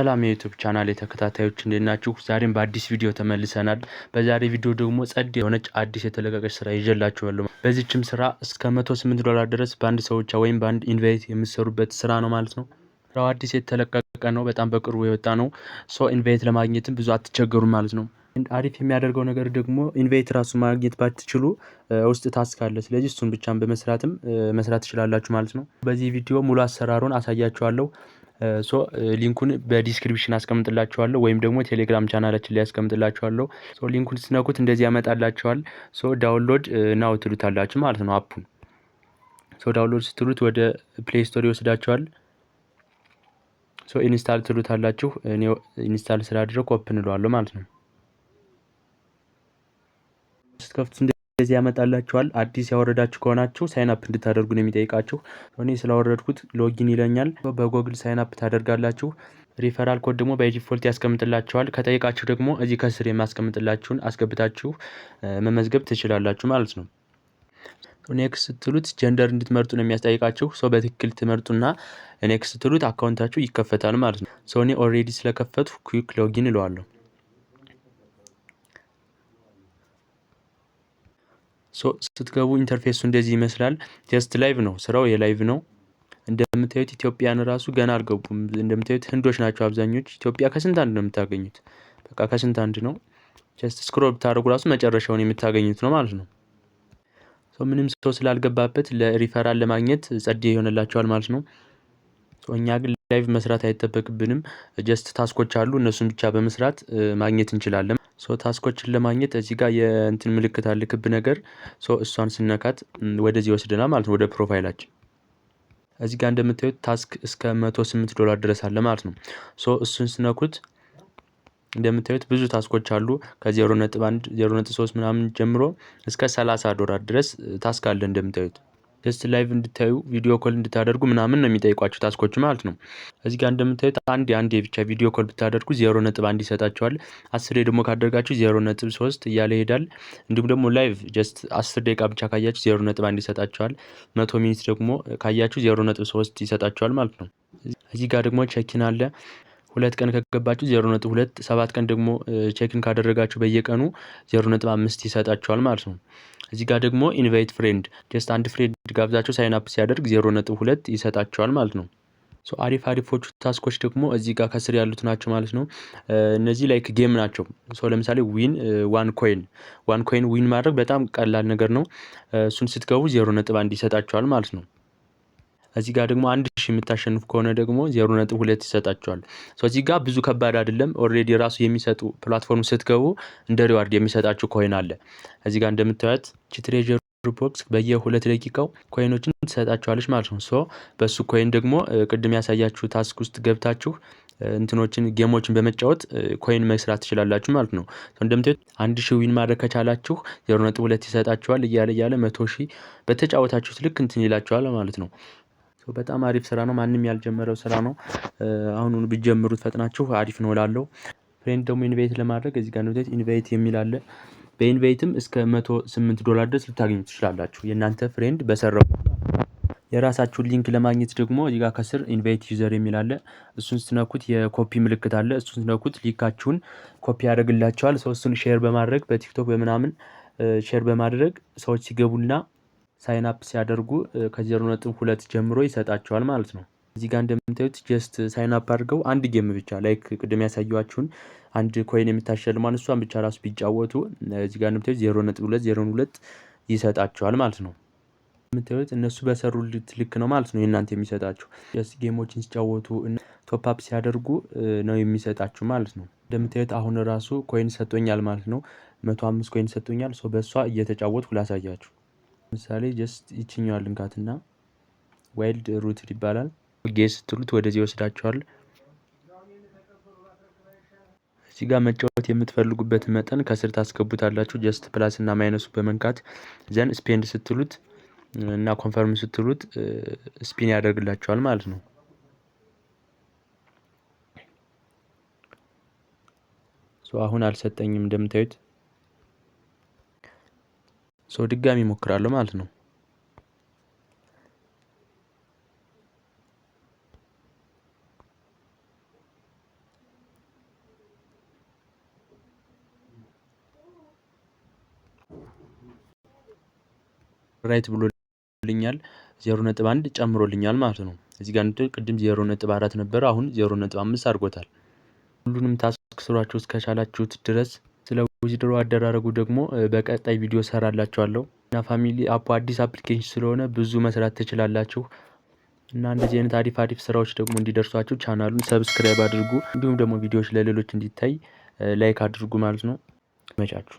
ሰላም የ YouTube channel ተከታታዮች፣ እንዴት ናችሁ? ዛሬም በአዲስ ቪዲዮ ተመልሰናል። በዛሬ ቪዲዮ ደግሞ ጸድ የሆነች አዲስ የተለቀቀች ስራ ይዤላችኋለሁ። በዚችም ስራ እስከ 108 ዶላር ድረስ በአንድ ሰው ብቻ ወይም በአንድ invite የምትሰሩበት ስራ ነው ማለት ነው። ስራው አዲስ የተለቀቀ ነው፣ በጣም በቅርቡ የወጣ ነው። So invite ለማግኘትም ብዙ አትቸገሩም ማለት ነው። አሪፍ የሚያደርገው ነገር ደግሞ invite ራሱ ማግኘት ባትችሉ ውስጥ task አለ። ስለዚህ እሱን ብቻን በመስራትም መስራት ትችላላችሁ ማለት ነው። በዚህ ቪዲዮ ሙሉ አሰራሩን አሳያችኋለሁ። So link ኡን በ description አስቀምጥላችኋለሁ ወይም ደግሞ ቴሌግራም ቻናላችን ላይ አስቀምጥላችኋለሁ። So link ኡን ስትነኩት እንደዚህ ያመጣላችኋል። So download now ትሉታላችሁ ማለት ነው app ኡን። So download ስትሉት ወደ Play Store ይወስዳችኋል። So install ትሉታላችሁ። እኔ install ስላደረኩ open እለዋለሁ ማለት ነው። ስትከፍቱት እንደዚህ ያመጣላችኋል። አዲስ ያወረዳችሁ ከሆናችሁ sign up እንድታደርጉ ነው የሚጠይቃችሁ። እኔ ስላወረድኩት login ይለኛል። በ Google sign up ታደርጋላችሁ። Referral code ደግሞ by default ያስቀምጥላችኋል። ከጠየቃችሁ ደግሞ እዚህ ከስር የማስቀምጥላችሁን አስገብታችሁ መመዝገብ ትችላላችሁ ማለት ነው። Next ስትሉት gender እንድትመርጡ ነው የሚያስጠይቃችሁ። So በትክክል ትመርጡና next ስትሉት account ኣችሁ ይከፈታል ማለት ነው። So እኔ already ስለከፈትኩ quick login እለዋለሁ። So ስትገቡ interface ኡ እንደዚህ ይመስላል። Just live ነው ስራው፣ የ live ነው። እንደምታዩት ኢትዮጵያን ራሱ ገና አልገቡም። እንደምታዩት ህንዶች ናቸው አብዛኞች። ኢትዮጵያ ከስንት አንድ ነው የምታገኙት። በቃ ከስንት አንድ ነው። Just scroll ብታደርጉ ራሱ መጨረሻውን የምታገኙት ነው ማለት ነው። ምንም ሰው ስላልገባበት ለሪፈራል ለማግኘት ጸዴ ይሆንላቸዋል ማለት ነው። እኛ ግን live መስራት አይጠበቅብንም። Just task ኦች አሉ፣ እነሱን ብቻ በመስራት ማግኘት እንችላለን። So task ኦችን ለማግኘት እዚህ ጋር የእንትን ምልክት አለ፣ ክብ ነገር። So እሷን ስነካት ወደዚህ ይወስደናል ማለት ነው፣ ወደ profile ኣችን። እዚህ ጋር እንደምታዩት task እስከ 108 ዶላር ድረስ አለ ማለት ነው። So እሱን ስነኩት እንደምታዩት ብዙ task ኦች አሉ። ከ0.1፣ 0.3 ምናምን ጀምሮ እስከ 30 ዶላር ድረስ task አለ እንደምታዩት። Just live እንድታዩ፣ video call እንድታደርጉ ምናምን ነው የሚጠይቋቸው task ኦች ማለት ነው። እዚህ ጋር እንደምታዩት አንድ አንድ ብቻ video call ብታደርጉ 0.1 ይሰጣችኋል። 10 ደግሞ ካደረጋችሁ 0.3 እያለ ይሄዳል። እንዲሁም ደግሞ live just 10 ደቂቃ ብቻ ካያችሁ 0.1 ይሰጣችኋል። 100 minute ደግሞ ካያችሁ 0.3 ይሰጣችኋል ማለት ነው። እዚህ ጋር ደግሞ check-in አለ። 2 ቀን ከገባችሁ 0.2፣ 7 ቀን ደግሞ check-in ካደረጋችሁ በየቀኑ 0.5 ይሰጣችኋል ማለት ነው። እዚህ ጋር ደግሞ invite friend፣ just አንድ friend ጋብዛችሁ sign up ሲያደርግ 0.2 ይሰጣችኋል ማለት ነው። So አሪፍ አሪፎቹ task ኦች ደግሞ እዚህ ጋር ከስር ያሉት ናቸው ማለት ነው። እነዚህ like game ናቸው። So ለምሳሌ win one coin፣ one coin win ማድረግ በጣም ቀላል ነገር ነው። እሱን ስትገቡ 0.1 ይሰጣችኋል ማለት ነው። እዚህ ጋር ደግሞ 1000 የምታሸንፉ ከሆነ ደግሞ 0.2 ይሰጣችኋል። So እዚህ ጋር ብዙ ከባድ አይደለም። Already ራሱ የሚሰጡ platform ስትገቡ እንደ reward የሚሰጣችሁ coin አለ። እዚህ ጋር እንደምታዩት treasure box በየ2 ደቂቃው coin ኦችን ትሰጣችኋለች ማለት ነው። So በሱ coin ደግሞ ቅድም ያሳያችሁ task ውስጥ ገብታችሁ እንትኖችን game ኦችን በመጫወት coin መስራት ትችላላችሁ ማለት ነው። እንደምታዩት 1000 win ማድረግ ከቻላችሁ 0.2 ይሰጣችኋል፣ እያለ እያለ 100,000 በተጫወታችሁት ልክ እንትን ይላችኋል ማለት ነው። በጣም አሪፍ ስራ ነው። ማንም ያልጀመረው ስራ ነው። አሁኑን ብትጀምሩት ፈጥናችሁ አሪፍ ነው እላለሁ። Friend ደግሞ invite ለማድረግ እዚህ ጋር invite የሚል አለ። በ invite ም እስከ 108 ዶላር ድረስ ልታገኙ ትችላላችሁ። የእናንተ friend በሰራው። የራሳችሁን link ለማግኘት ደግሞ እዚህ ጋር ከስር invite user የሚል አለ። እሱን ስትነኩት የኮፒ ምልክት አለ። እሱን ስትነኩት link ኣችሁን copy ያደርግላችኋል። So እሱን share በማድረግ በ TikTok በምናምን share በማድረግ ሰዎች ሲገቡና sign up ሲያደርጉ ከ0.2 ጀምሮ ይሰጣቸዋል ማለት ነው። እዚህ ጋር እንደምታዩት just sign up አድርገው አንድ game ብቻ፣ like ቅድም ያሳየኋችሁን አንድ coin የምታሸልሟን እሷን ብቻ ራሱ ቢጫወቱ እዚህ ጋር እንደምታዩት 0.2 0.2 ይሰጣቸዋል ማለት ነው። የምታዩት እነሱ በሰሩት ልክ ነው ማለት ነው የእናንተ የሚሰጣችሁ። Just game ኦችን ሲጫወቱ፣ top up ሲያደርጉ ነው የሚሰጣችሁ ማለት ነው። እንደምታዩት አሁን ራሱ coin ሰጥቶኛል ማለት ነው። 105 coin ሰጥቶኛል። So በእሷ እየተጫወትኩ ላሳያችሁ። ለምሳሌ just ይችኛዋ ልንካትና Wild Rooted ይባላል። Guess ስትሉት ወደዚህ ይወስዳችኋል። እዚህ ጋር መጫወት የምትፈልጉበት መጠን ከስር ታስገቡታላችሁ። Just plus እና minus ኡ በመንካት then spend ስትሉት እና confirm ስትሉት spin ያደርግላችኋል ማለት ነው። አሁን አልሰጠኝም እንደምታዩት። So ድጋሚ እሞክራለሁ ማለት ነው። Right ብሎልኛል። 0.1 ጨምሮልኛል ማለት ነው። እዚህ ጋር ቅድም 0.4 ነበረ፣ አሁን 0.5 አድርጎታል። ሁሉንም task ስሯቸው እስከቻላችሁት ድረስ። ስለ withdraw አደራረጉ ደግሞ በቀጣይ ቪዲዮ ሰራላችኋለሁ። እና family፣ app ኡ አዲስ application ስለሆነ ብዙ መስራት ትችላላችሁ። እና እንደዚህ አይነት አሪፍ አሪፍ ስራዎች ደግሞ እንዲደርሷችሁ ቻናሉን subscribe አድርጉ። እንዲሁም ደግሞ ቪዲዮዎች ለሌሎች እንዲታይ like አድርጉ ማለት ነው። መቻችሁ።